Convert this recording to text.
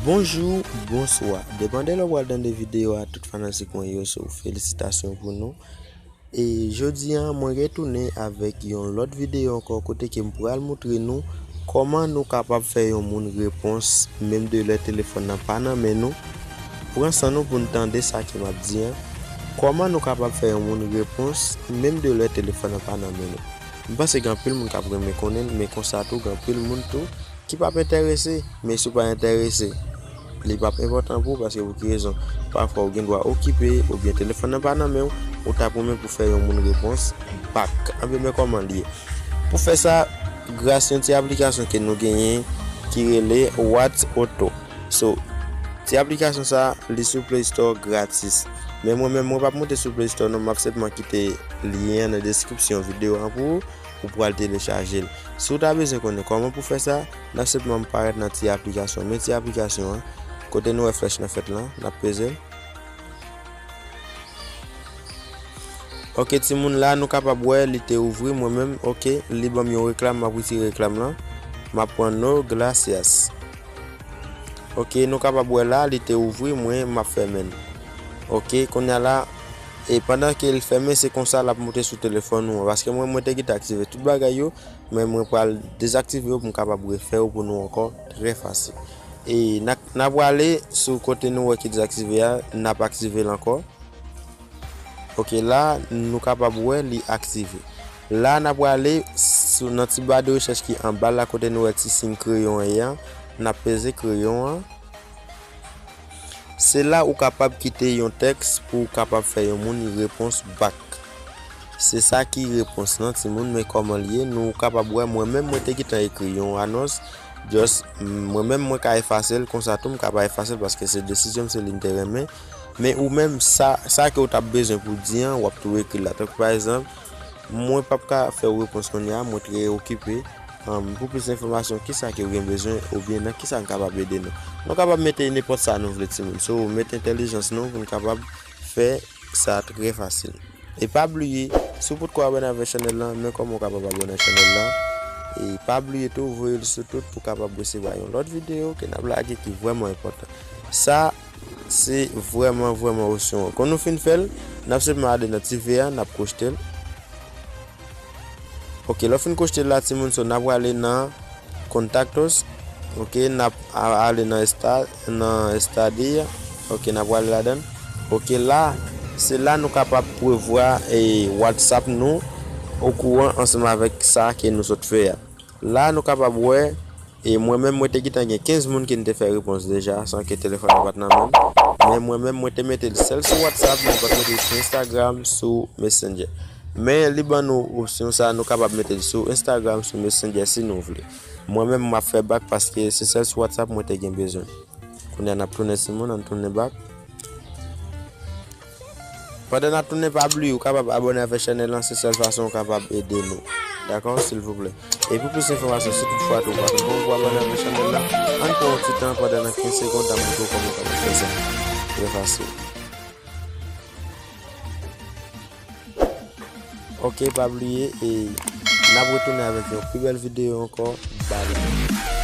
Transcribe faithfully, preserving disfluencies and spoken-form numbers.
Bonjou, bonswa. Depann de lè w pral tande videyo a, tout fanatik mwen yo, so felisitasyon pou nou. E jodi a, mwen retounen avèk yon lòt videyo ankò kote ke m pral moutre nou kòman nou kapab fè yon moun repons menm de lè telefòn nan pa nan men nou. Pran san nou pou n tande sa ke m ap di an. Kòman nou kapab fè yon moun repons menm de lè telefòn nan pa nan men nou? M panse gen anpil moun k ap renmen konnen l, men konsa tou, gen anpil moun tou ki p ap enterese, men si w pa enterese, li p ap enpòtan pou ou, paske pou ki rezon? Pafwa ou gen dwa okipe, oubyen telefòn nan pa nan men w, ou t ap renmen pou fè yon moun repons back. Anben, men kòman l ye. Pou fè sa, gras yon ti aplikasyon ke nou genyen ki rele What's Auto. So, ti aplikasyon sa, li sou Play Store gratis. Men mwen menm, mwen p ap monte sou Play Store non, m ap senpman kite lyen an nan deskripsyon videyo an pou ou, ou pral telechaje l. Si w ta bezwen konnen kòman pou fè sa, n ap senpman parèt nan ti aplikasyon. Men ti aplikasyon an, kote nou wè flèch nan fèt lan, n ap peze l. Ok, timoun, la nou kapab wè li te ouvri mwen menm. Ok, li ban m yon reklam, m ap retire reklam lan. M ap pran no gracias. Ok, nou kapab wè la, li te ouvri mwen, m ap fèmen l. Ok, kounye a la, e pandan ke l fèmen, se konsa l ap monte sou telefòn ou an. Paske mwen, mwen te gentan aktive tout bagay yo, men mwen pral dezaktive yo pou m kapab refè yo pou nou ankò, trè fasil. E n a, n a prale sou kote nou wè ki dezaktive a, n ap aktive l ankò. Ok, la, nou kapab wè li aktive. La, n a prale sou, nan ti ba de rechèch ki anba la, kote nou wè ti siy kreyon an ye a, n ap peze kreyon an. Se la ou kapab kite yon tèks pou w kapab fè yon moun repons back. Se sa ki repons lan, timoun, men kòman l ye, nou kapab wè, mwen menm, mwen te gentan ekri yon anons, just, mwen menm, mwen ka efase l, konsa tou, m ka pa efase l, paske se desizyon m, se li m te renmen. Men ou menm, sa, sa ke w t ap bezwen pou di an, w ap tou ekri l la. Tankou pa egzanp, mwen p ap ka fè w repons kounye a, mwen trè okipe. Ann, pou plis enfòmasyon, kisa ke w gen bezwen, oubyen nan kisa n kapab ede nou? Nou kapab mete nenpòt sa nou vle, timoun. So, mete entèlijans nou pou n kapab fè sa trè fasil. E pa bliye, si w potko abòne avèk chanèl lan, men kòman w kapab abòne ak chanèl lan. E pa bliye tou, voye l sou tout pou w kapab resevwa yon lòt videyo ke n ap lage ki vrèman enpòtan. Sa, se vrèman, vrèman opsyon an. Kon nou fin fè l, n ap senpman ale nan ti ve a, n ap kwochte l. Ok, lè w fin kwochte l la, timoun, so n ap prale nan Contactos. Ok, n ap a-, ale nan Esta-, nan Estadía. Ok, n ap prale ladan l. Ok, la, se la nou kapab prevwa, e, WhatsApp nou okouran ansanm avèk sa ke nou sot fè a. La, nou kapab wè, e mwen menm, mwen te gentan gen kenz moun ke m te fè repons deja, san ke telefòn nan pa t nan men m. Men mwen menm, mwen te mete l sèl sou WhatsApp, mwen pa t mete l sou Instagram, sou Messenger. Men li ban nou opsyon sa, nou kapab mete l sou Instagram, sou Messenger si nou vle. Mwen menm, m ap fè back paske se sèl sou WhatsApp mwen te gen bezwen. Kounye a n ap tounen, timoun, ann tounen back. Pandan n ap tounen, pa bliye, ou kapab abòne avèk chanèl lan, se sèl fason ou kapab ede nou. Dakò, silvouplè. E pou plis enfòmasyon, si toutfwa tou ou pa t ankò abòne avèk chanèl lan, ann pran yon ti tan pandan nan kenz segonn, n ap montre w kòman w kapab fè sa. Trè fasil. Ok, pa bliye, e n ap retounen avèk yon pi bèl videyo ankò. Bye bye.